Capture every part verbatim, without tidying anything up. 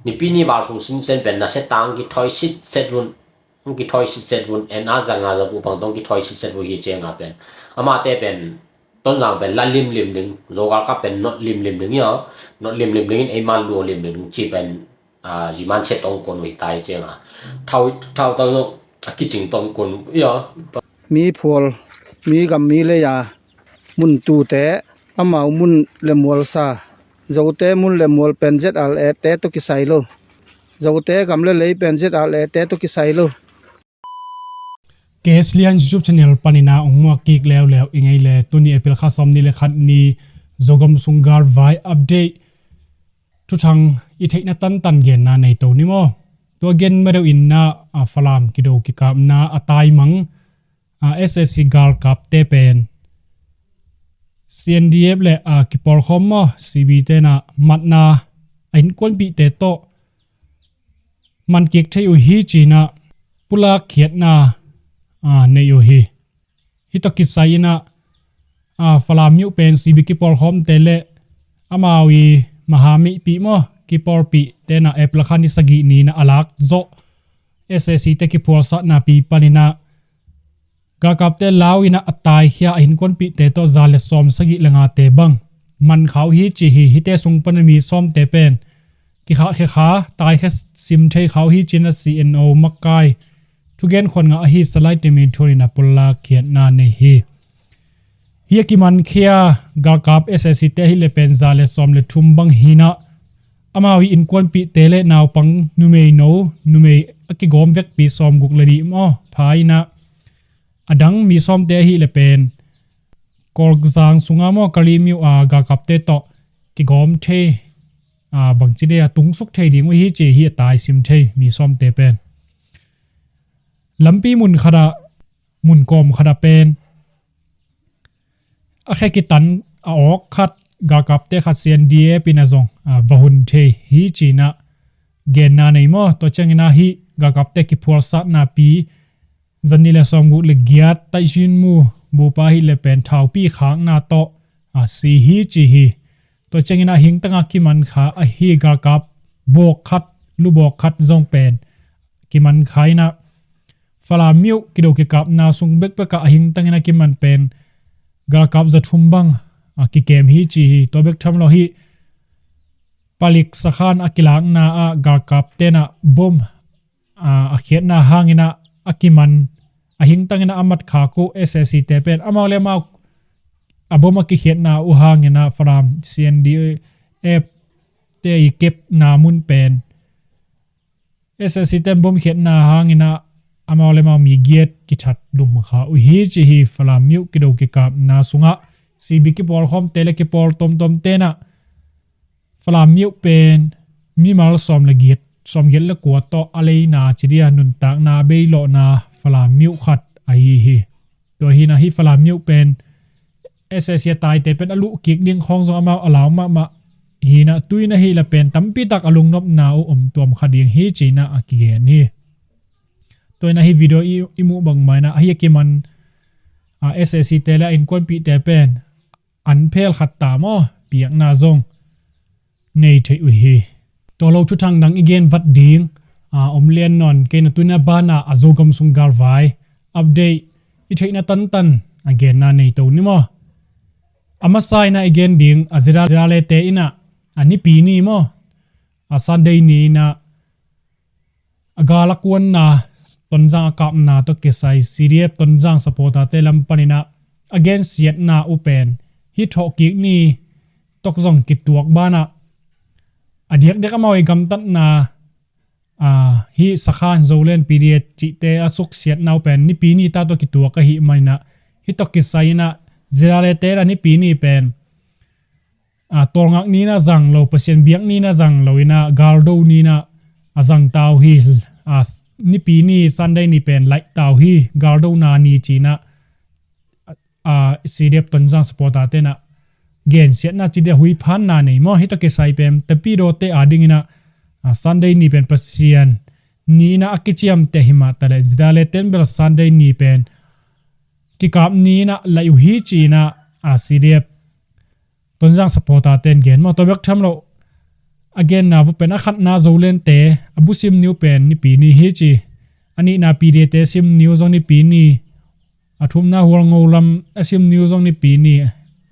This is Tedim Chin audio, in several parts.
Nipi ni val sung sinsen pen nasia tang kithawi sitset vun, kithawi sitset vun, en a zanga zabu pang tong kithawi sitset vun hi cianga pen. Amate pen, Tonzang pen la limlim ding, Zogalkap pen not limlim ding ia, not limlim ding in ei man luo limlim ding ci pen, a, ziman se tong kon uh hi tai cianga. Thau, thau tau no, a kicing tong kon uh ia. Mi phual, mi gam mi leia, mun tute, amau mun le mual sa. Zote mun le mual pen Z R A te tawh kisai lo. Zote gam le lei pen Z R A te tawh kisai lo. K S Lian YouTube channel panina ong muak kik leuleu i ngei le tuni April kha sawm ni le khat ni Zogam sung galvai update thuthang i theihna tantan genna nei to ni maw? Tua gen ma deuh inna a Falam kido kikapna a taimang a S A C galkapte pen C N D F le a kipawlkhawm maw C B tena matna a innkuanpihte tawh mankik thei uh hi cina pulak khiatna a nei uh hi. Hih tawh kisai inah a Falam miuh pen C B kipawlkhawmte le amau i maha meihpih maw kipawlpih tenah April kha ni sagih ninah a lak zawh S A C te kiphualsatna pi paninah galkapte lau inah a taikhia a innkuanpihte tawh za le sawm sagih le ngate bang man kha uh hi ci hi. Hihte sung pana mi sawmte pen kikhahkhia kha taikhia sim thei kha uh hi cina C N O makai thugen khuan ngah ahi Salai Timi Thuan in a pulak khiatna nei hi. Hi a kimankhia galkap S A C te hi le pen za le sawm le thum bang hinah amau i innkuanpihte le naupang numei no numei a kigawm vekpi sawm guk le dih maw pha inah a dang mi sawmte ahi le pen Kawlzang sunga maw Kali miu a galkapte tawh kigawm thei a bangci dei a tungsuk thei ding uh hi ci hi a taisim thei mi sawmte pen lampi mun khatah mun kawm khatah pen a khe kitan a awk khat galkapte khat C N D F in a zong a va hun thei hi cinah genna nei maw? Tua cianginah hih galkapte kiphualsatna pi zani le sawm guk le giat taihzinmu bupa hi le pen thaupi khakna tawh a si hi ci hi. Tua cianginah hingtanga kiman kha ahi galkap bawk khat lubawk khat zong pen kiman kha inah Falam miuh kido kikapna sung bekbekah a hingtangin a kiman pen galkap zathum bang a kikem hi ci hi. Tua bek tham lo hi palik sakhan a kilakna ah galkap tenah bom a khiatna hanginah a kiman a hingtangin a mat khak uh S A C te pen amau le amau a bom a kikhiatna uh hanginah Falam C N D F te i kepna mun pen S A C ten bom khiatna hanginah amau le amau mi giat kithat lum kha uh hi ci hi. Falam miuh kido kikapna sungah C B kipawlkhawmte le kipawl tomtom tenah Falam miuh pen mimal sawm le giat sawm giat le kua tawh a leina ci dia nuntakna a beilawhna Falam miuh khat ahi hi. Tua hinah hih Falam miuh pen S A C a taite pen a luh kik ding khawng zong amau a lau mahmah hinah tuinah hih le pen tampitak a lungnopna uh om tuam kha ding hi cinah a kigen hi. Tua inah hih video i, i muh bangmah inah ahi a kiman a S A C te le a innkuanpihte pen an phel khat ta maw piakna zong nei theih uh hi. Tua lo thuthang dang i gen vat ding a om lian nawn kei na tuina bana a Zogam sung galvai update i theihna tantan a genna nei to ni maw? A masa inah i gen ding a zidalete inah a nipi ni maw a Sunday ni inah a gal a kuanna Tonzang a kapna tawh kisai C D F Tonzang supporter te lam paninah a gensiatna uh pen hih thawhkik ni tawk zong kituak banah a diakdiak amau i gamtatna a hih sakhan Zolen P D F cihte a suksiatna uh pen nipi ni ta tawh kituak ahi maninah hih tawh kisai inah zidalete inah nipi ni pen a tawlngak ni inah zang lo Pasian biak ni inah zang lo inah galdo ni inah a zang ta uh hi. A nipi ni Sunday ni pen laih ta uh hi galdona ni cinah a C D F Tonzang supporter tenah gensiatna ci dia huiphanna nei maw? Hih tawh kisai pen tapidawte a dinginah a Sunday ni pen Pasian ni inah a kiciamteh hi mah taleh zidale ten bel Sunday ni pen kikap ni inah laih uh hi cinah a C D F Tonzang supporter ten gen maw? Tua bek tham lo a genna vua pen a khatna Zolente a bu sim ni uh pen Nipi ni hi ci. A nihna Pidete sim ni uh zong Nipi ni. A thumna Hualngo lam a sim ni uh zong Nipi ni.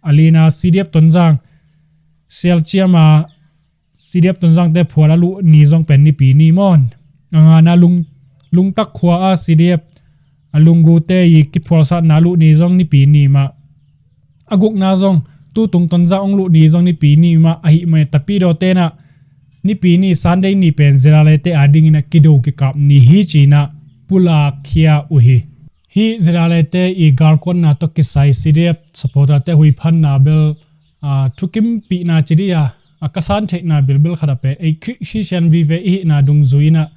A lina CDF Tonzang Sialciam a CDF Tonzangte phual a luh ni zong pen Nipi ni maw. A ngana Lung, Lungtak khua a CDF a Lunggute i kiphualsatna luh ni zong Nipi ni mah. A gukna zong tutung Tonzang ong luh ni zong Nipi ni mah ahih man Tapidawte in ah Nipi ni Sunday ni pen Zedalete a dingin a kido kikap ni hi ci-in ah pulak khia uh hi. Hih Zedalete i galkotna tawh kisai CDF supporterte huiphanna bel, aa, thukimpihna ci dih a, a ka san theihna bilbil khat ah pen ei Khri-, Khristian vive i hihna dungzui in ah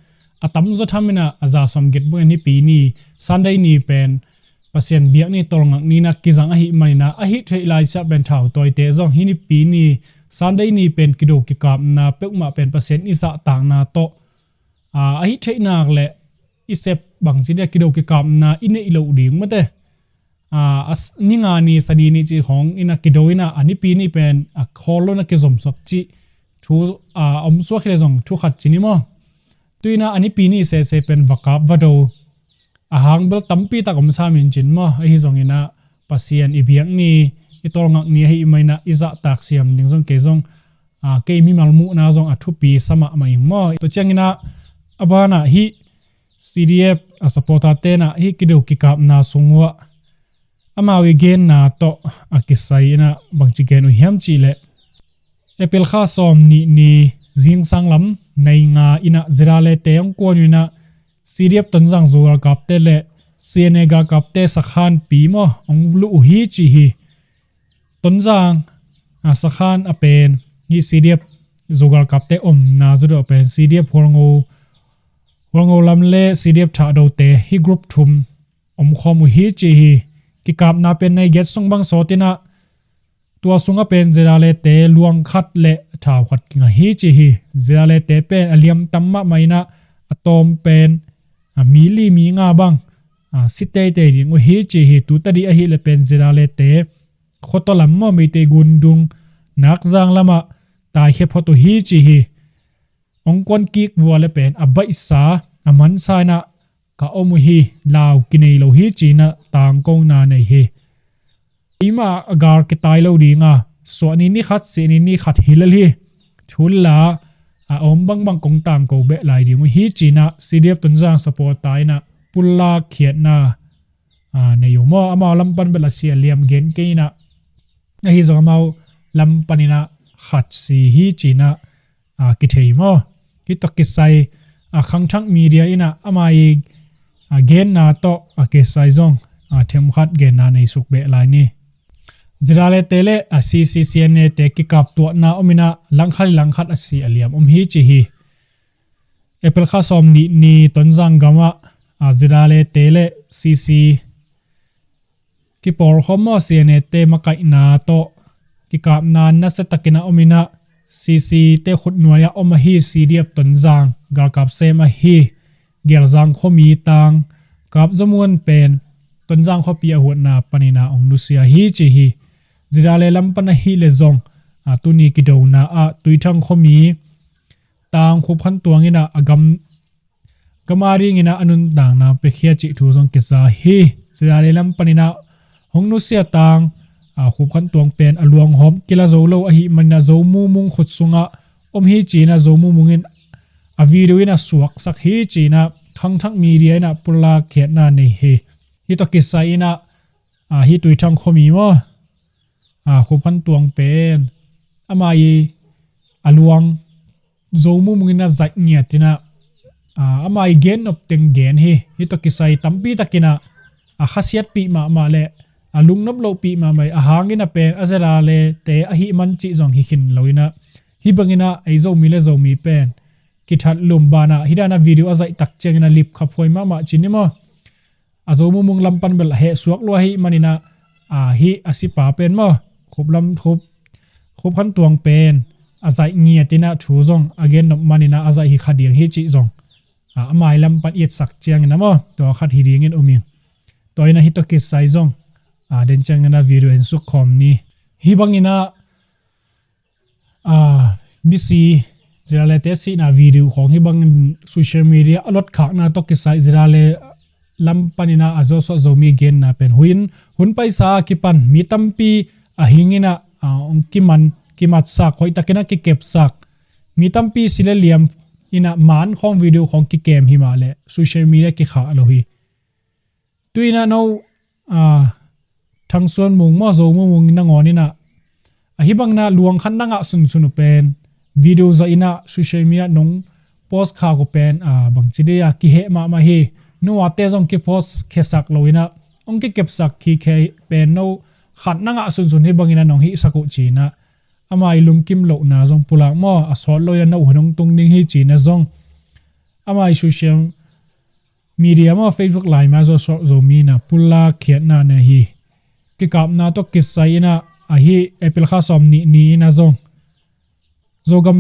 a tamzaw tham in ah a za sawmgiat bungin Nipi ni Sunday ni pen Pasian biakni tawlngakni in ah kizang ahih manin ah a hih theih laisiah pen thautawite zong hih Nipi ni Sunday ni pen kido kikapna peuhmah pen Pasian i zahtakna tawh, aa, a hih theih nak le i sep bangci dia kido kikapna i neih loh ding mate. Aa, a s-, ni nga ni Sadi ni cih khawng in ah kido in ah a Nipi ni pen a khawl lo in ah kizomsak cih thu, aa, om suak hi le zong thu khat ci ni maw. Tu in ah a Nipi ni sese pen va kap va do. A hang bel tampi tak om sam in cin maw. Ahi zongin ah Pasian i biakni, i tawlngakni ahih manin ah i zahtak siam ding zong kei zong, aa, kei mimal muhna zong a thupi sa mahmah ing maw. Tua ciangin ah a banah hih CDF a supporterte in ah hih kido kikapna sung uah amau i genna tawh a kisai in ah bangci gen uh hiam cih leh April kha sawm nih ni zingsang lam nai nga in ah Zedalete hong kuan uh in ah CDF Tonzang zu galkapte le CNA galkapte sakhanpi maw hong luh uh hi ci hi. Tonzang, a, sakhan a pen hih CDF zu galkapte omna zu dawh pen CDF Hualngo, Hualngo lam le CDF Thahdote hih group thum omkhawm uh hi ci hi. Kikapna pen nai giat sung bang sawt in ah tua sungah pen Zedalete luang khat le thau khat kingah hi ci hi. Zedalete pen a liam tam mahmah in ah a tawm pen, a, mi li mi nga bang, a, si teitei ding uh hi ci hi. Tu tadih ahih leh pen Zedalete khuataw lam maw Meitei gundung Nakzang lamah taikhia phot uh hi ci hi. Hong kuan kik vua le pen a baihsa a mansa in ah ka om uh hi, lau kinei lo hi ci-in ah tangkona nei hi. Eimah a gal kitai lo ding a, suahni ni khat, sihni ni khat hi lel hi. Thul la a om bangbang kong tangko beh lai ding uh hi ci-in ah CDF Tonzang supporter in ah pullak khiatna, a, nei uh maw. Amau lam pan bel a si a liam gen kei in ah, ahi zong amau lam panin ah khat si hi ci-in ah, a, kithei maw. Hih tawh kisai, a, Khangthak Media in ah ama i, a, genna tawh a kisai zong, a, themkhat genna nei suk beh lai ni. Zedalete le, a, CCCNA te kikaptuahna om in ah langkhat i langkhat a si a liam om hi ci hi. April kha sawm nih ni Tonzang gamah, a, Zedalete le CC kipawlkhawm maw, CNA te makaihna tawh kikapna nasia takin a om in ah, CC te khutnuai-ah om ahi CDF Tonzang galkap sem ahi Gelzang khuami tang Kap Za Muan pen Tonzang khuapi a huatna panin ah hong nusia hi ci hi. Zedale lam pan ahih leh zong, a, tuni kidona ah Tuithang khuami tang Khup Khan Tuang in ah a gam gam adingin ah a nuntakna piakhia cih thu zong kiza hi. Zedale lam panin ah hong nusia tang, a, Khup Khan Tuang pen a luanghawm kila zo lo ahih manin ah Zo Mu Mung khut sungah om hi ci-in ah Zo Mu Mung in a video in a suaksak hi ci-in ah Khangthak Media in ah pulak khiatna nei hi. Hih tawh kisai in ah, a, hih Tuithang khuami maw, a, Khup Khan Tuang pen ama i a luang Zo Mu Mung in a zaih ngiat in ah, a, ama i gen nop teng gen hi. Hih tawh kisai tampi takin ah a khasiatpih mahmah le a lungnop lohpih mahmah a hang in a pen a Zedale te ahih man cih zong hi khin lo in ah, hih bangin ah ei Zomi le Zomi pen kithat lum banah hih dan a video a zaih tak ciangin a lipkhaphuai mahmah ci ni maw. A Zo Mu Mung lam pan bel a heh suak lua ahih manin ah, a, hih a sipa pen maw, Khup lam, Khup, Khup Khan Tuang pen a zaih ngiat in ah thu zong a gen nop manin ah a zaih hi kha ding hi cih zong, a, a mai lam pan i etsak ciangin ah maw, tua khat hi dingin um ing. Tua in ah hih tawh kisai zong, a, den ciangin ah video en suk khawm ni. Hih bangin ah, a, misi Zidale te sihna video khawng hih bangin social media a lotkhakna tawh kisai Zidale lam panin ah a Joshua Zomi genna pen hun, hun paisa a kipan mi tampi a hing in ah, ah, hong kiman, kimatsak, hoihtakin ah kikepsak, mi tampi si le liam in ah man khawng video khawng kikem hi mah leh social media kikhah lo hi. Tu in ah no, ah, Thangsuan Mung maw, Zo Mu Mung nangawn in ah, a hih bangin ah luang khat na ngah sunsun uh pen video zah in ah social media nong post khak uh pen, ah, bangci dih a kiheh mahmah hi. No a te zong kipost khiasak lo in ah hong kikepsak khikhia pen no khat na ngah sunsun hih bangin ah nong hihsak uh ci in ah, ama i lungkim lohna zong pulak maw, a sawt lo in ah no hun hong tung ding hi ci in ah zong ama i social media maw, Facebook lai mah Joshua Zomi in ah pulak khiatna nei hi. Kikapna tawh kisai in ah, ahi April kha sawm nih ni in ah zong Zogam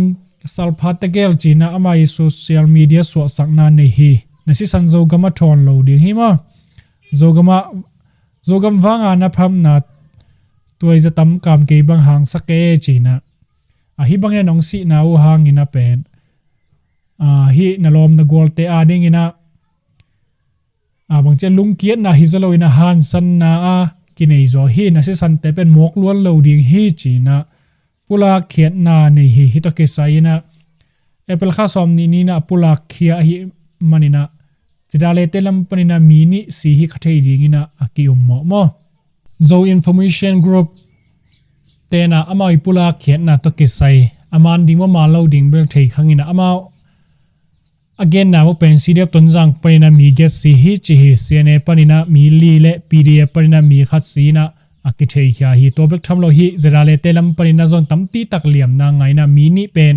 salpha tegel ci in ah ama i social media suahsakna nei hi. Na sisan Zogam a thawn lo ding hi maw, Zogam a, Zogam vanga na phamna tuaiza tam kam kei bang hangsak e ci in ah, a hih bangin ah nong sihna uh hangin ah pen, ah, hih na lawm na gualte a dingin ah, ah, bangci a lungkiatna hi zaw lo in ah hansanna a kinei zaw hi. Na sisante pen mawk luat lo ding hi ci in ah pulak khiatna nei hi. Hih tawh kisai in ah April kha sawm nih ni in ah pulak khia ahih manin ah Zidale te lam panin ah mi nih si hi kha thei dingin ah a ki-um mawh maw. Zo Information Group ten ah amau i pulak khiatna tawh kisai a man ding maw, man lo ding bel thei khang in ah amau a genna maw pen C D F Tonzang panin ah mi giat si hi ci hi. C N A panin ah mi li le P D F panin ah mi khat si in ah a kitheikhia hi. Tua bek tham lo hi, Zidale te lam panin ah zong tampi tak liamna ngah in ah mi nih pen,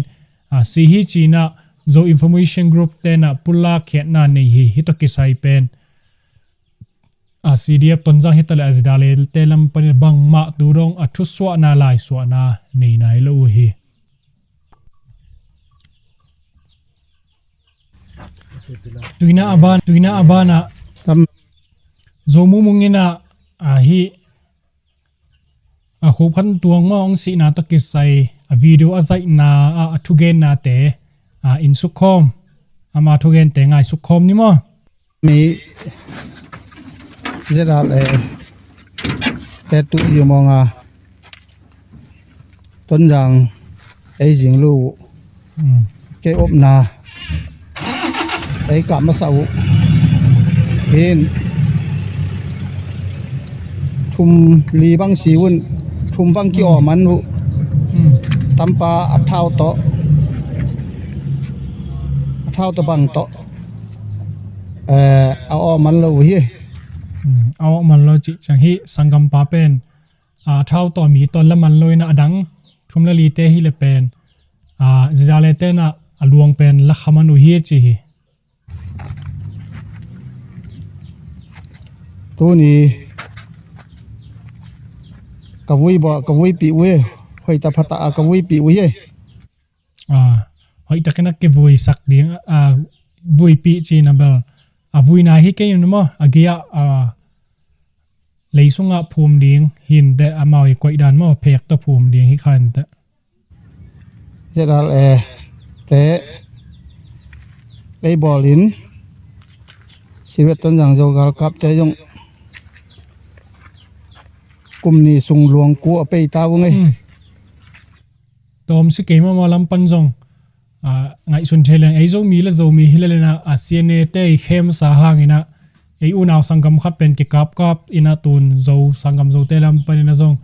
ah, si hi ci in ah Zo Information Group ten ah pulak khiatna nei hi. Hih tawh kisai pen, ah, C D F Tonzang hi ta leh a Zidale te lam panin ah bangmah tu dong a thusuahna laisuahna nei nai lo uh hi. Tuina a ban, tuina a ban ah Zo Mu Mung in ah, ah, hih, ah, Khup Khan Tuang maw, hong sihna tawh kisai a video a zaihna ah a thugennate, ah, in sukkhawm, ama thugente ngai sukkhawm ni maw. Mi Zidale te tu i mawng a Tonzang ei zing lu uh. Kei opna ei kah masa uh. Hin thum li bang si un, thum bang ki-awh man uh. Tampa a thau tawh, a thau tawh bang tawh, eh, a awh man lo uh hi. A awh man lo cih ciang hih sanggampa pen, ah, thau tawh mi tawh la man lo in ah a dang thum le lite hi le pen, ah, Zidale ten ah a luang pen la kha man uh hi ci hi. Tuni ka vui bawh, ka vuipih uh hi. Hoih ta pha ta a ka vuipih uh hi. Ah, hoihtakin a kivuisak ding, ah, vuipih cihna bel a vuina hi kei in maw, a gei ah, ah, lei sungah phum ding hi inteh, amau i koih dan maw, phek tawh phum ding hi kha inteh. Zidale te ei bawlin C D F Tonzang Zo galkapte zong kum nih sung luang kua a pei ta uh ngei. Tawm si kei maw, maw lam pan zong, ah, ngaihsun thei leng ei Zomi le Zomi hi le leng ah, ah, C N A te i khemsa hangin ah ei unau sanggam khat pen kikapkap in ah tun Zo sanggam Zote lam panin ah zong,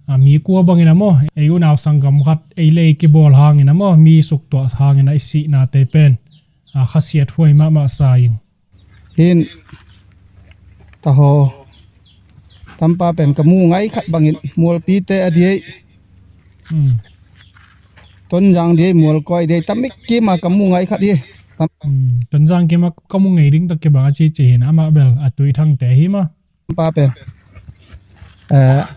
ah, mi kua bangin ah maw, ei unau sanggam khat ei le ei kibawl hangin ah maw, mi suktuah hangin ah i sihnate pen, ah, khasiat huai mahmah sa ing. Hin tahaw tampa pen ka mu ngai khat bangin mualpite a diai, Tonzang diai, mualkoi diai tamik kima ka mu ngai khat hi. Tonzang kima ka mu ngei ding tawh kibang a cici hin amah bel a Tui Thangte hi maw. Tampa pen, eh,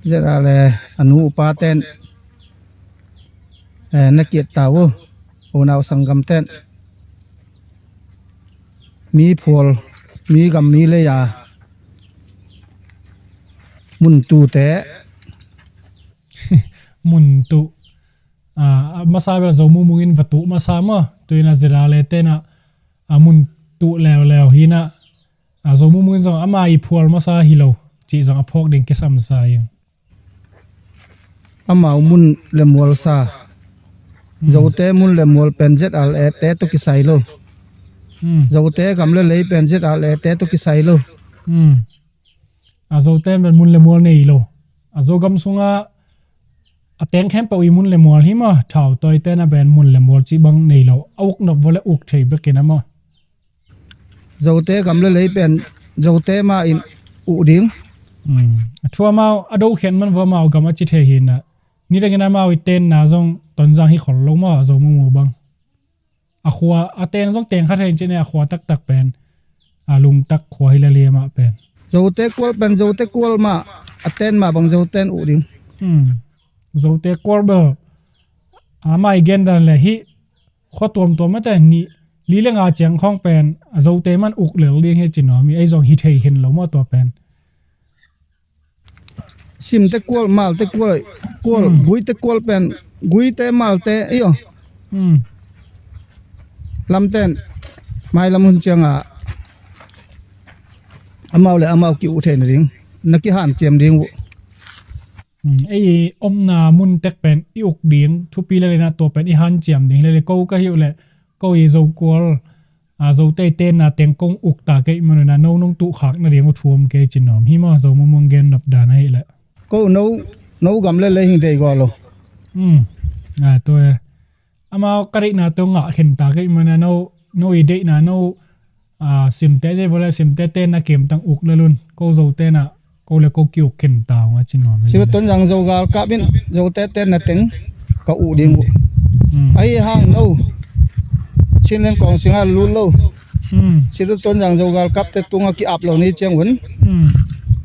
Zidale a nu upa ten, eh, na kiat ta uh, unau sanggam ten mi phual Mi gam mi lei a mun tute. Mun tu. A, a masa bel Zo Mung Mung in va tu masa maw. Tu in a ZRA le ten a, a mun tu leuleu hi na. A Zo Mung Mung in zong ama i phual masa hi lo. Ci zong a phawk ding kisam sa ing. Amau mun le mual sa. Hmm. Zote mun le mual pen ZRA te tawh kisai lo. Hmm. Zote gam le lei pen ZRA te tawh kisai lo. Hmm. A Zote pen mun le mual nei lo. A Zogam sunga a teng khempeuh i mun le mual hi maw, thau tawi ten a pen mun le mual cih bang nei lo. A uk nop vua le uk thei bekin a maw. Zote gam le lei pen Zote mah in uh ding. Hmm. A thu amau a do khian man vua amau gam a ci thei hi na. Nidangin amau i tenna zong Tonzang hi khol lo maw, a Zo Mung Mung bang. A khua a ten zong teng khat hen cin e, a khua taktak pen a lungtak khua hi le liam ah pen. Zote kual pen Zote kual mah a ten mah bang Zote in uh ding. Hmm. Zote kual bel amah i gen dan le hih khua tuamtuam mate nih li le nga ciang khawng pen a Zote man uk lel ding hi ci nuam hi, ei zong hi thei khin lo maw tua pen. Simte kual, malte kual, kual, hmm, guite kual pen, guite malte, iyo. Hmm. Lamten, mailam hun cianga amau le amau ki-uh theihna ding, na kihanciam ding uh. Hmm, ei omna mun tek pen i uk ding, thupi le lena tua pen i hanciam ding, le le ko ka hi uh le, ko i Zokual, a, Zote i tenna teng kong uk ta kei manuna, no nong tuh khak nading uh thu om kei ci nuam hi maw, Zo Mung Mung gen nop dan ahih leh. Ko no, no gam le lei hing dei gua lo. Hmm. A, tua e. Amau ka deihna teng ngah khen ta kei manuna, no, no i deihna, no, a, simte dei vua le simte tenna kem tang uk le lun. Ko Zote na ko le ko ki-uk khin ta ung a ci nuam hi. Sibet Tonzang Zo galkap in Zote tenna teng ka uh ding uh. Hmm. Ahi hang no Chinland Council a lut lo. Hmm. Sibet Tonzang Zo galkap te tunga ki-ap lo ni ciang un. Hmm.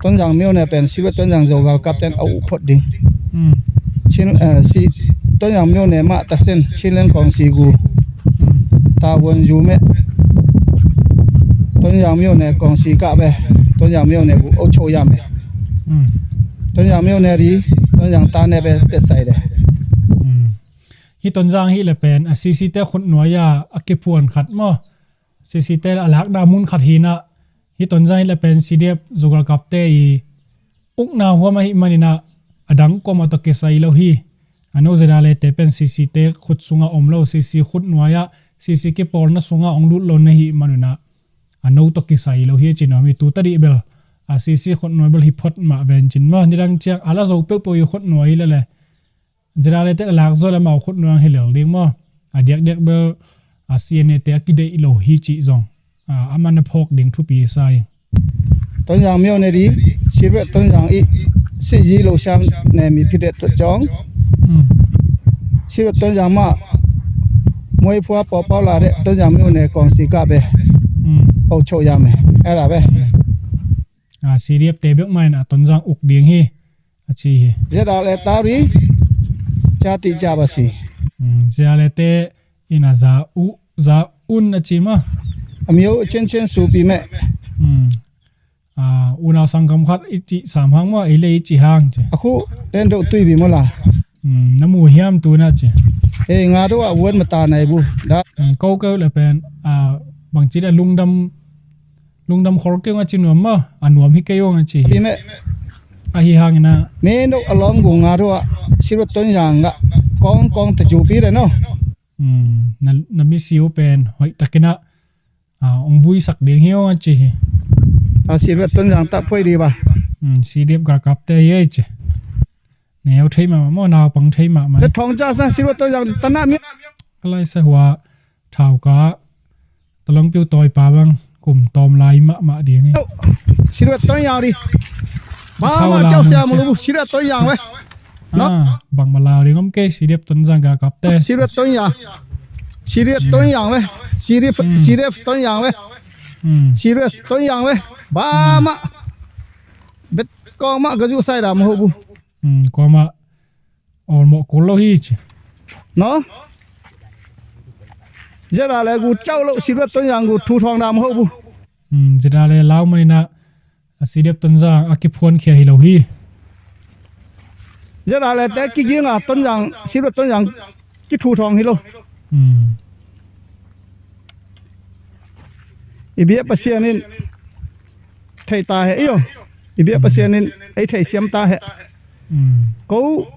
Tonzang myo ne pen Sibet Tonzang Zo galkap ten a uh phot ding. Hmm. Chin, eh, si, Tonzang myo ne mah ta sen Chinland Council gu. Hmm. Ta wan ju me. Tonzang myo ne Council ka be. Tonzang myo ne gu o cho ya me. Hmm. Tonzang myo ne ri, Tonzang ta ne be te sai de. Hmm. Hi Tonzang hi le pen, a, CC te khut nuai a, a kiphuan khat maw. CC te a lakna mun khat hi na. Hi Tonzang hi le pen CDF Zo galkap te i ukna huam ahih manina, a dang koma tawh kisai lo hi. A no ZRA le te pen CC te khut sunga om lo, CC khut nuai a, CC kipawlna sunga ong lut lo na hih manuna, a no tawh kisai lo hi a ci nuam hi. Tu tadih bel a CC khut nuai bel hi phot mah ven cin maw. Nidang ciang a la Zo peuhpeuh i khut nuai hi le le ZRA le te a lak zaw le amau khut nuai hi lel ding maw. A diakdiak bel a CNA te a kideih lo hi cih zong, a, a man a phawk ding thupi sa hi. Tonzang myo ne di, Sibet Tonzang i, si zi lo siam ne mi phi det to cong. Hmm. Sibet Tonzang ma, muai phua pau pau la de, Tonzang myo ne Council ka be. Hmm. O cho ya me. Era be. Hmm. A, CDF te bek main a Tonzang uk ding hi. A ci hi. Zia da le tau ri, ca ti ca ba si. Hmm, zia le te in a za u, za un a ci ma. A myo chen chen su pi me. Hmm. A, unau sangkam khat i ci sam hang ma, i le i ci hang ci. A khu, den do tui bi mo la. Hmm, na mu hiam tu na ci. He, nga do a wan ma ta nai bu. Da. Hmm, ko ko le pen, a, bang ci da lungdam Lungdam khol kei ung a ci nuam maw, a nuam hi kei ung a ci hi. Pi me. Ahi hangin a. Me no a lawm gu nga rua, Sibet Tonzang ga, kong kong ta ju pi re no. Hmm, na, na mi siu pen, hoih takin a, a, ong vui sak ding hi ung a ci hi. A Sibet Tonzang ta phuai di ba. Hmm, CDF galkap te hi ei ci. Neu thei mahmah maw, naupang thei mahmah. Le thong ca sang Sibet Tonzang ta na mi. Ka lai sa hua, thau ka, talong piu tawi pa bang, kum tawm lai mahmah ding hi. Sibet Tonzang di. Ba ma cau sia mu lu, Sibet Tonzang we. No? Ah, bang ma lau ding om kei, CDF Tonzang galkap te. Sibet Tonzang. Sibet Tonzang we. Sibet, hmm, Sibet Tonzang we. Hmm. Sibet Tonzang we. Ba ma. Bet kong ma gazu sai da mu hu bu. Hmm, kua mah awlmawh kul lo hi ci. No? Zia da le gu cauh loh Sibet Tonzang gu thu thawng dam hoh bu. Hmm, ZRA le lau maninah a C D F Tonzang a kiphuankhia hi lo hi. ZRA le te kiginga Tonzang, C D F Tonzang kithu thawng hi lo. Hmm. I biak Pasian in thei ta he, iyo. I biak Pasian in ei thei siam ta he. Hmm. Ko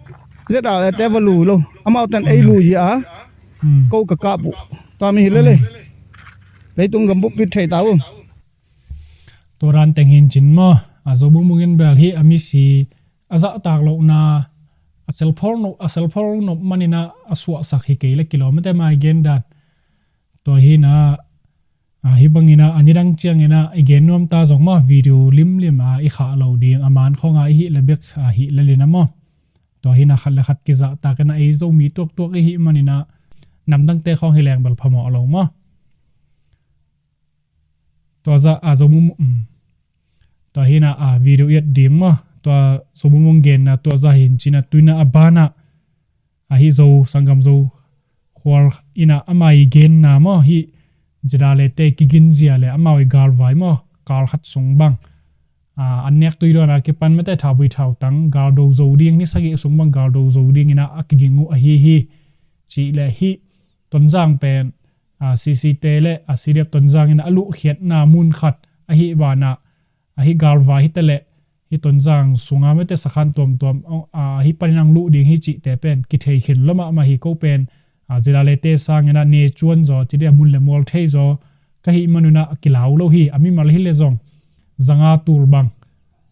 ZRA le te va lu lo. Amau ten ei lu zia. Hmm. Ko ka kap uh. Tua mi hi lele. Hmm. Leitung gam buppi thei ta uh. Tua dan teng hi in cin maw. A Zo Mung Mung in bel hi a misi a zahtak lohna a selphol nop, a selphol nop maninah a suahsak hi kei le kilawm mate mai gen dan. Tua hinah, a, hih banginah a nidang cianginah i gen nuamta zong maw, video limlim a i khah lo ding, a man khawnga i hih le bek a hih le lina maw. Tua hinah khat le khat kizahtakinah ei Zomi tuaktuak i hih maninah namdangte khawng hi leng bel phamawh lo maw. Tua zah a Zo Mung Mung, um. Tua hinah a video i et ding maw. Tua Zo Mung Mung genna tua zah hi in cinah tuinah a banah ahi Zo, sanggam Zo khual inah amah i genna maw, hih ZRA le te kiginzia le amau i galvai maw, kal khat sung bang. A, an nek tui dawn a kipan mate thauvui thautang, galdo zo ding, ni sagih sung bang galdo zo dinginah a kiging uh ahi hi. Cih le hih Tonzang pen, a, C C te le a C D F Tonzang inah a luhkhiatna mun khat ahi banah, ahi galvai hi ta le, hi Tonzang sunga mate sakhan tuamtuam, a, hi panin ang luh ding hi cihte pen kithei khin lo mahmah hi. Ko pen, a, ZRA le te sanginah ne cuan zaw, ci dia mun le mual thei zaw ka hih manunah a kilau lo hi. A mimal hi le zong zanga tul bang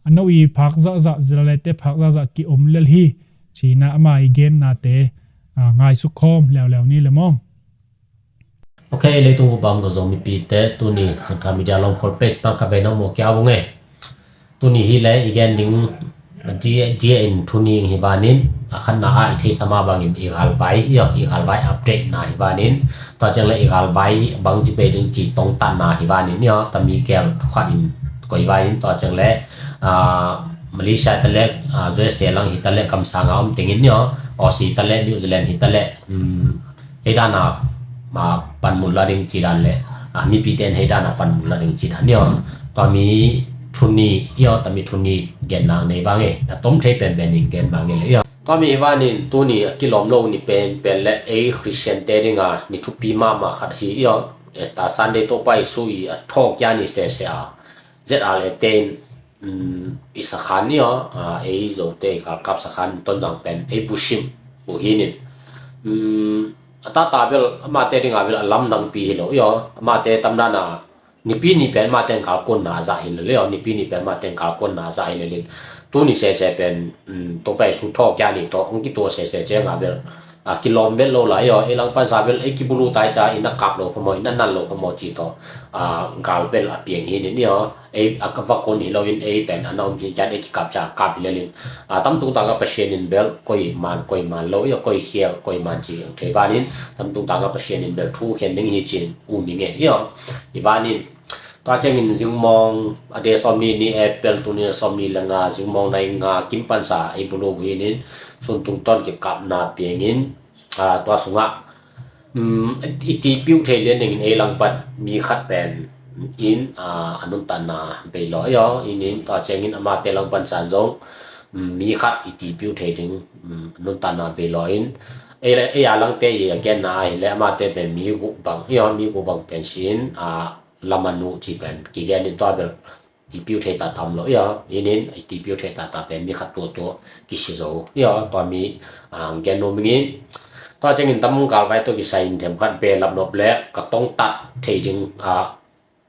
a no i phak zahzah, ZRA le te phak zahzah ki-om lel hi. Cinah amah i gennate, a, ngaisuk khawm leuleu ni le maw. Ok, leitung upam ka Zomipite, tuni Khangthak Media Lawmkhawl page pang kha vei nong mu kia vung e. Tuni hi le i gen ding dia, dia in thu ning hi vanin, a khatna ah i theisa mah bangin i galvai, i, i galvai update na hi vanin, tua ciang le i galvai bang ci bei ding ci tongtatna hi vanin, i, tami gel thu khat in koi vanin, tua ciang le, ah, Malaysia ta le, ah, U S A lang hi ta le, kamsang a om tengin, i, Aussie ta le, New Zealand hi ta le, um, hei dana, ma, panmun la ding ci dan le, a, mipite in hei dana panmun la ding ci dan, i, tua mi thuni, i, tua mi thuni genna nei vang e, a tom thei penpen in gen vang e le, i. Tua mi hi vanin tuni a kilawm lo ni penpen le ei Khristian te dinga ni thupi mahmah khat hi, i, Easter Sunday Topa Jesu i a thawhkik ni sese a, ZRA le ten um, i sakhan, i, a, ei Zote i galkap sakhan Tonzang pen ei busim uh hi nin. Um, a tata bel amate dinga bel a lamdangpi hi lo, i, amate tamdana nipi ni pen amate galkonna a zah hi lo, i, nipi ni pen amate galkonna a zah hi lo lin. Tuni sese pen, um, Topa Jesu thawhkik ni tawh ang kitua sese cianga bel a kilawm vet lo lai, i, ei langpansa bel ei kibulu tai ca i na kap lo phamawh, i na nal lo phamawh ci tawh, a, gal bel a piang hi nin, i, ei a ka va kon hi loin ei pen a na om hi cian ei kikap ca kap hi lelin. A, tamtung tanga Pasian in bel koi man, koi man lo, i, koi khial, koi man ci ang thei vanin, tamtung tanga Pasian in bel thu khen ding hi cin um hi nge, i, i vanin. Tua ciangin zingmawng a de sawmni ni April tuni sawmni le nga zingmawng nai nga kim pansa ei bulu hi nin sun tungtawn kikapna piangin, a, tua sungah, um, i tipiu thei lian dingin ei langpat mi khat pen in, a, a nuntanna bei law, i, i nin tua ciangin amate langpan san zong, um, mi khat i tipiu thei ding, um, nuntanna bei law in ei, ei a langte i a genna ahi le amate pen mi guk bang, i, mi guk bang pen sin, a, lamanu ci pen kigen in tua bel tipiu thei ta tam lo, i, i nin i tipiu thei ta ta pen mi khat tua tua kisi zo, i, tua mi, a, gen no mingin tua ciangin tam galvai tawh kisai in themkhat belap nop le ka tongtat thei ding, a,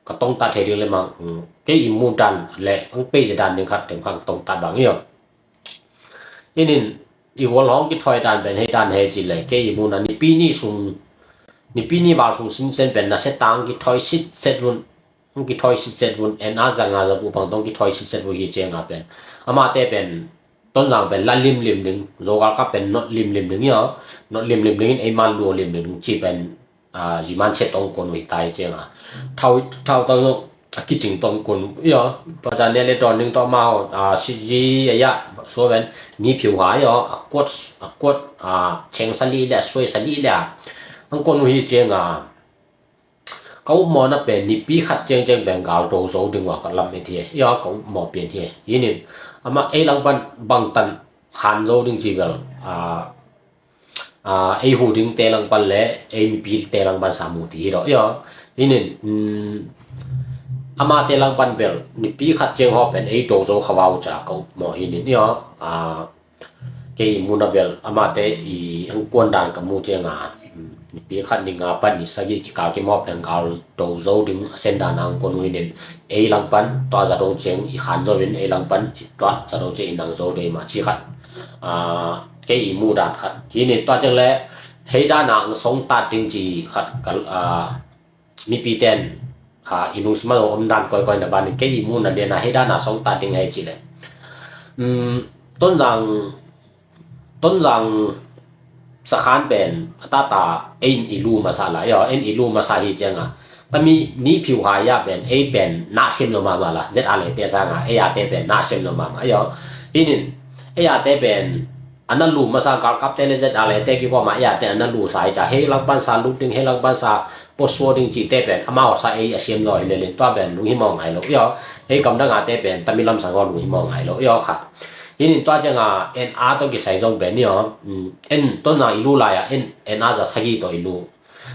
ka tongtat thei ding le mang, um, kei i mu dan le ang pei dan ding khat themkhat tongtat bang, i. I nin i gual hong kithoi dan pen hei dan hei ci le kei i mu na nipi ni sung, nipi ni val sung sinsen pen na setang kithoi sitset vun, kithoi sitset vun, en a zanga zabu pang tong kithoi sitset vun hi cianga pen amate pen Tonzang pen la limlim ding, Zo galkap pen not limlim ding, i, not limlim ding in ei man lua limlim ding ci pen, a, ziman se tong kon uh hi tai cianga thau, thau tong a kicing tong kon, i, tua ca ne le dawn ding tawh amau, a, sitzi a ya sua pen ni phiu ha, i, a kuat, a kuat, a, cheng sali le a suai sali le a ang kon uh hi cianga ka upmawhna pen nipi khat ciangciang pen gal do zo ding uh a ka lam et hi. Ia ka upmawh pian hi. Hi nin amah ei langpan bangtan khan zo ding ci bel, a, a, ei hu dingte langpan le ei mipite langpan sa mu ti hi lo. Ia hi nin, um, amate langpan bel nipi khat ciang haw pen ei do zo kha vau ca ka upmawh hi nin. Ia, a, kei i muna bel amate i angkuan dan ka mu cianga, um, nipi khat ni nga pan ni sagih kikal kimawh pen gal do zo ding a sen dan a angkuan uh hi nin, ei langpan tua za dong ciang i khan zo in, ei langpan tua za dong ciang i nang zo dei mah ci khat, a, kei i mu dan khat hi nin. Tua ciang le hei dan a ang song tat ding ci khat ka, a, mipiten, a, i lungsim a om dan koikoi na vanin kei i muna liana hei dan a song tat ding hei ci le, um, Tonzang, Tonzang sakhan pen a tata ei in i lu masa la, ia ei in i lu masa hi cianga tami ni phiu ha ia pen ei pen na sim lo mama la, zet a le te sanga ei a te pen na sim lo mama. Ia hi nin ei a te pen a na lu masa galkapte le zet a le te kikoma ei a te a na lu sa hi ca, hei langpan sa lut ding, hei langpan sa posua ding cite pen amau sa ei a siam zaw hi lelin tua pen lunghimawh ngai lo. Ia hei gamdang a te pen tami lamsang aw lunghimawh ngai lo. Ia kha hi nin tua cianga en a tawh kisai zong pen ia, um, en Tonzang i lu lai-a en, en a za sagih tawh i lu.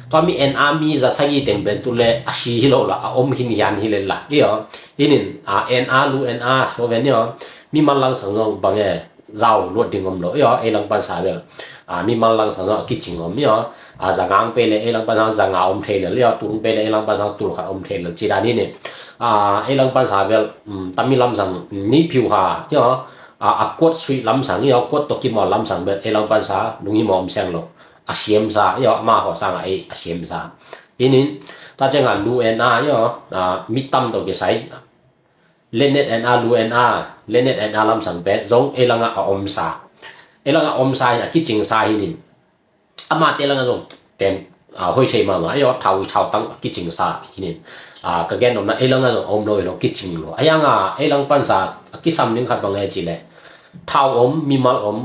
Tua mi en a mi za sagih teng pen tu le a si hi lo la, a om hin hian hi le la. Ia hi nin, a, en a lu en a so pen ia mi man langsang zong bang e zau luat ding om lo. Ia ei langpan sa bel, a, mi man langsang zong a kicing om. Ia, a, zangang pe le ei langpan sa zanga om thei lel. Ia tung pe le ei langpan sa tul khat om thei lel ci dan hi nin, a, ei langpan sa bel, um, tami lamsang, um, ni phiu ha ia, a, a kuat suih lamsang ia kuat tawh kimawl lamsang bel ei langpan sa lunghimawh om seng lo. A siam sa ia ama haw sanga ei a siam sa hi nin, tua cianga lu en a ia, a, mi tam tawh kisai Lenet en a, lu en a, lenet en a lamsang pen zong ei langa a om sa, ei langa a om sa hi nin a kicing sa hi nin, amate langa zong pen, a, hoi thei mama ia thau, thau tang a kicing sa hi nin, a, ka gen omna ei langa zong a om lo hi lo, kicing lo. A ianga ei langpan sa a kisam ding khat bang e ci le thau om, mimal om,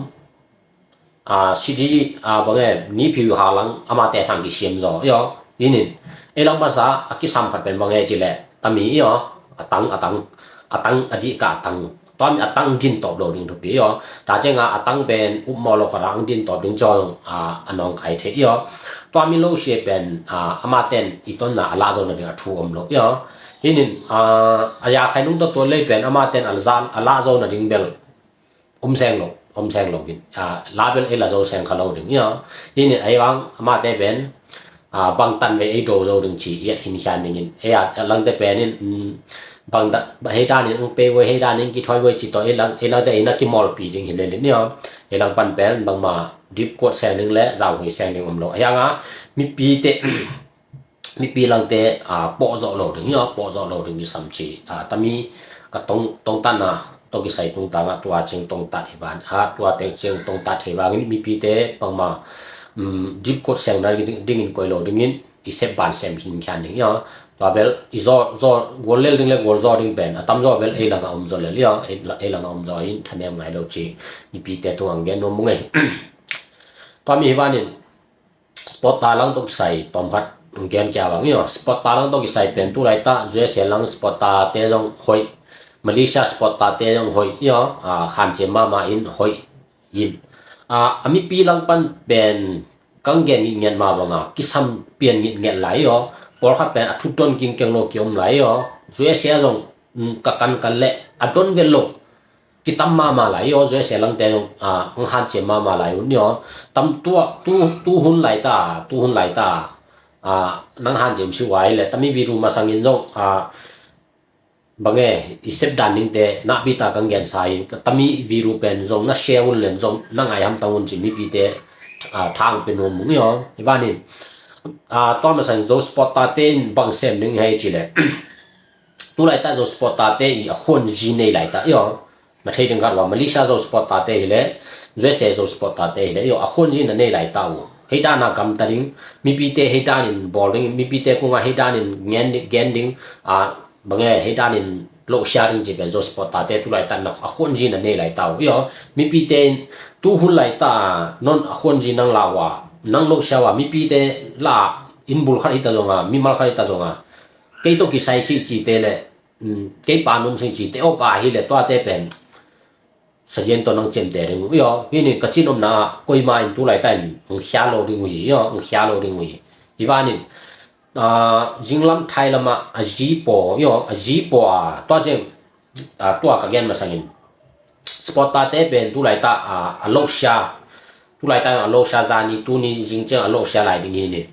a, sidi, a, bang e, ni phiu ha lang amate sang kisiam zaw ia hi nin, ei langpan sa a kisam khat pen bang e ci le tami ia, a tang, a tang, a tang a dih ka a tang, tua mi a tang din tawp lo ding thupi ia. Tua cianga a tang pen upmawh lo khat a ang din tawp ding cawng, a, a nawngkai thei ia. Tua mi lo sia pen, a, amaten i tonna a lah zo nading a thu om lo ia hi nin, a, a ya khai nung tawh tua lei pen amaten a lah, a lah zo nading bel om seng lo, om seng lo in, a, la bel ei la zo seng kha lo ding ia. Hi nin ei vang amate pen, a, bangtan ve ei do zo ding ci i et hin hian ding in, ei a langte pen in, um, bang da, hei dan in ang pe voi, hei dan in kithoi voi ci tawh ei lang, ei langte ei na kimawlpi ding hi lelin ia, ei langpan pen bangma dip kuat seng ding le zau hui seng ding om lo. A ianga mipite mipi langte, a, pawh zawh lo ding ia, pawh zawh lo ding i sam ci, a, tami ka tong, tongtatna tawh kisai tungtanga tua ciang tongtat hi van, a, tua teng ciang tongtat hi vangin mipite bangma, um, dip kuat sengna ding, dingin koi lo dingin i sep ban sem hin khian ding ia. Tua bel i zaw, zaw gual lel ding le gual zaw ding pen a tam zaw bel ei langa om zaw lel ia, ei, ei langa om zaw in thanem ngai lo ci mipite tung ang gen nuam mung ei. Tua mi hi vanin Sport ta lang tawh kisai tawm khat gen kia bang ia. Sport ta lang tawh kisai pen tu laita U S A lang sport ta te zong hoih, Malaysia sport ta te zong hoih ia, a, khan ciam mama in hoih in, a, a mipi langpan pen kang gen ngitnget ma banga kisam pian ngitnget lai ia. Pawlkhat pen a thut don kingkeng lo kiom lai ia. U S A zong, um, ka kankan le a don vel lo kitam mama lai ia, U S A langte zong, a, ang hanciam mama lai un ia. Tam tua, tu, tu hun laita, tu hun laita, a, nang hanciam si uai le tami viru masangin zong, a, bang e, i sep dan dingte nakpi ta kang gen sa in, tami viru pen zong na share un len zong na ngai ham tang un ci mipite, a, thang pe nuam mung ia. Hi vanin, a, tua masang Zo sport ta te in bang sem ding hei ci le tu laita Zo sport ta te i a khuan zi nei laita ia. Na thei ding khat ua Malaysia Zo sport ta te hi le, U S A Zo sport ta te hi le ia, a khuan zi na nei laita u. Hei dana gamta ding, mipite hei danin bawl ding, mipite kunga hei danin ngen, gen ding, a, bang e, hei danin lo sia ding ci pen Zo sport ta te tu laita na a khuan zi na nei laita u ia. Mipite in tu hun laita non a khuan zi nang la ua, nang lo sia ua, mipite la Inn bul khat hi ta zong a, mimal khat hi ta zong a, kei tawh kisai sih cite le, um, kei pa nung sing cite op a hi le tuate pen sazian tawh nang ciamteh ding uh hi aw. Hi nin ka cin omna ah koima in tu laita in ang khia lo ding uh hi aw, ang khia lo ding uh hi. Hi vanin, ah, zinglam thai lamah a zipaw hi aw, a zipaw a tua ciang, ah, tua ka gen masangin supporter-te pen tu laita, ah, a lohsia, tu laita a lohsia zani tuni zing ciang a lohsia lai ding hi nin.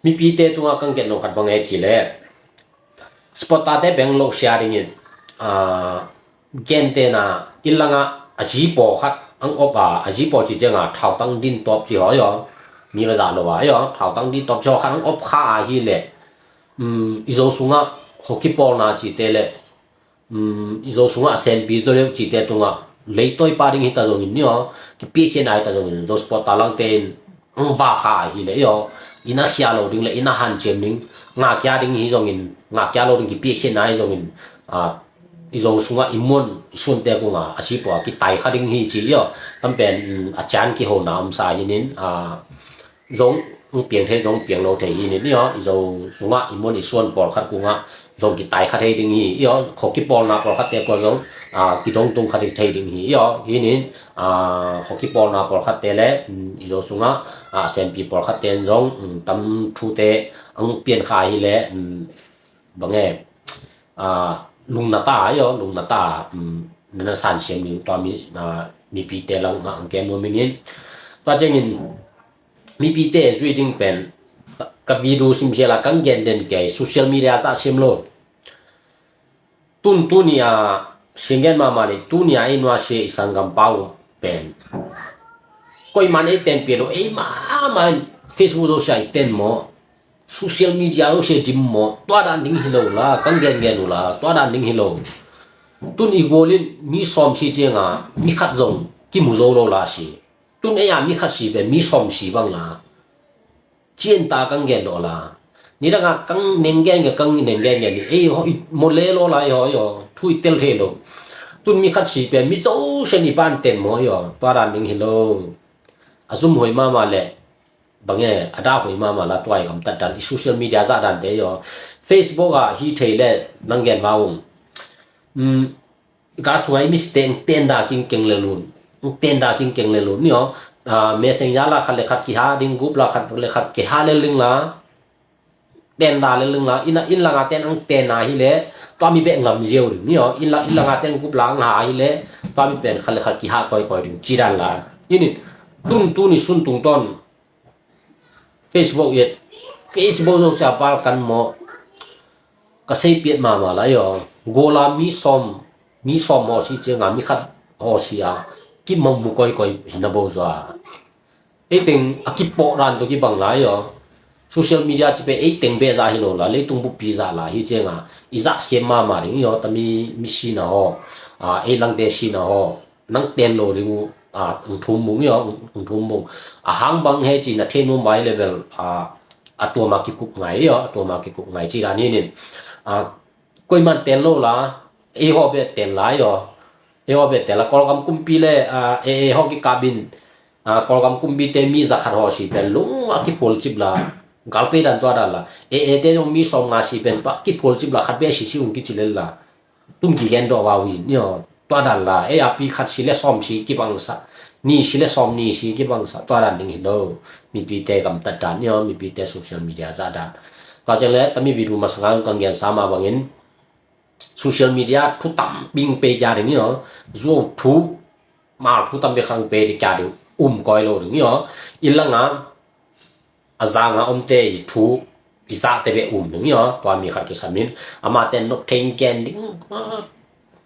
Mipite tungah kan gen lo khat bang e ci le supporter-te pen lohsia dingin, ah, gentehna inn langah a zipaw khat ang op a, a zipaw ci cianga thautang din tawp ci haw hi aw. Mi va zah lo a hi aw, thautang din tawp ci haw khat ang op kha a hi le, um, i Zo sungah hoki pawlna cite le, um, i Zo sungah a senpi zo deuh cite tungah leitawi pa ding hi ta zongin ni aw, kipiakhia na hi ta zongin Zo supporter langte in ang va kha a hi le hi aw, i na khia lo ding le i na hanciam ding, ngahkia ding hi zongin, ngahkia lo ding kipiakhia na hi zongin, ah, i Zo sungah i muan i suante kungah a zipaw a kitai kha ding hi ci hi aw. Kan pen, um, a cian kihona omsa hi nin, ah, zong piang thei zong piang lo thei hi nin hi aw, i Zo sungah i muan i suan pawlkhat kungah zong kitai kha thei ding hi, hi aw, khuaki pawlna pawlkhatte kua zong, ah, kidong tung kha thei ding hi, hi aw. Hi nin, ah, khuaki pawlna pawlkhatte le, um, i Zo sungah, ah, senpi pawlkhatte in zong, um, tam thute ang pian kha hi le, um, bang e, ah, lungna ta hi aw, lungna ta, um, na na sansiam ning tua mi, ah, mipite langah ang gen nuam ing in. Tua ciangin mipite zui ding pen ka video simsiala kan gen den kei, social media zah siam lo. Tun tuni a singen mahmah le tuni a ei nuasia i sanggam pau pen koiman ei ten pia lo, ei mahmah in Facebook zosia i ten maw, social media zosia dim maw, tua dan ding hi lo la, kan gengen uh la, tua dan ding hi lo. Tun i gualin mi sawm si cianga mi khat zong kimu zo lo la si. Tun ei a mi khat si pen mi sawm si bang la. Cian ta kang gen lo la. Ni danga kang neng gen ge kang neng gen gen ni. Ei ho i mo le lo la i ho i ho. Thu i tel thei lo. Tun mi khat si pen mi zo sen i ban ten mo i ho. Tua dan ding hi lo. A zum hoi mama le. Bang e, a da hoi mama la tua i gamtat dan. I social media zah dan te i ho. Facebook a hi thei le nang gen ma ung. Um, ka sungai mi site ang tenda kingkeng le lun, ang tenda kingkeng le lun ni aw. Ah, messenger la khat le khat kiha ding, group la khat le khat kiha le ling la, tenda le ling la, ina in langa ten ang tena hi le tua mi beh ngam ziau ding ni aw. In la, in langa ten group la ang ha hi le tua mi pen khat le khat kiha koi koi ding ci dan la. Ini tun tuni sun tung ton Facebook i et, Facebook zo sia pal kan mo. Ka sei piat mama la i aw. Gola mi sawm, mi sawm ho si cianga mi khat ho si a kimang mu koi koi hina bo zua. Ei teng a kipawh dan to kibang la i aw. Social media ci pe ei teng be za hi lo la, leitung bupi za la hi cianga i zah siam mama ding i aw, tami mi sina ho, ah, ei langte sina ho. Nang ten lo ding uh, ah, ang thum bung i aw, ang thum bung. A hang bang he ci na thei nuam vai level, ah, a tuama kikup ngai i aw, a tuama kikup ngai ci dan hi nin. Ah, koiman ten lo la, ei ho be ten la i aw. Ei ho be ten la, Kawlgam kumpi le, ah, ei, ei ho kikabin, ah, Kawlgam kumpi te mi za khat ho si pen lung a kiphual cip la. Galpei dan tua dan la. Ei, ei te zong mi sawm nga si pen tua kiphual cip la, khat be si si ung kici lel la. Tun kigen dawh vau in i aw. Tua dan la, ei a pi khat si le sawm si kibangsa, ni si le sawm ni si kibangsa, tua dan ding hi lo. Mipite gamtat dan i aw, mipite social media zah dan. Tua ciang le tami video masanga kan gen sa ma bangin social media thu tam bing pe kia ding i aw. Zuau thu, mal thu tam bing khang pe ding kia ding um koi lo ding i aw. In langa a zanga omte i thu i zahte beh um ding i aw. Tua mi khat kisamin amate nop thei in ken ding,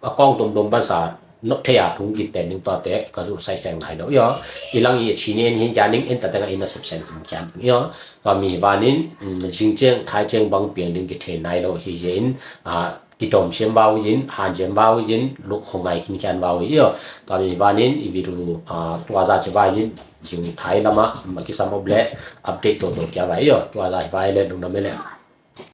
a kawng domdom bansa nop thei a thung kiten ding tuate ka zu sai seng ngai lo i aw. I lang i a chini en hin kia ding, en ta tenga in a sepsen hin kia ding i aw. Tua mi vanin, um, zing ciang thai ciang bang piang ding kithei nai lo hi in, a, kitom siam vau in, han siam vau in, luk hong ngai kin kian vau i aw. Tua mi vanin i video, ah, tua za ci vai in, zing thai lama, ma kisam op le, update to to kia vai i aw. Tua za vai le lung na me le.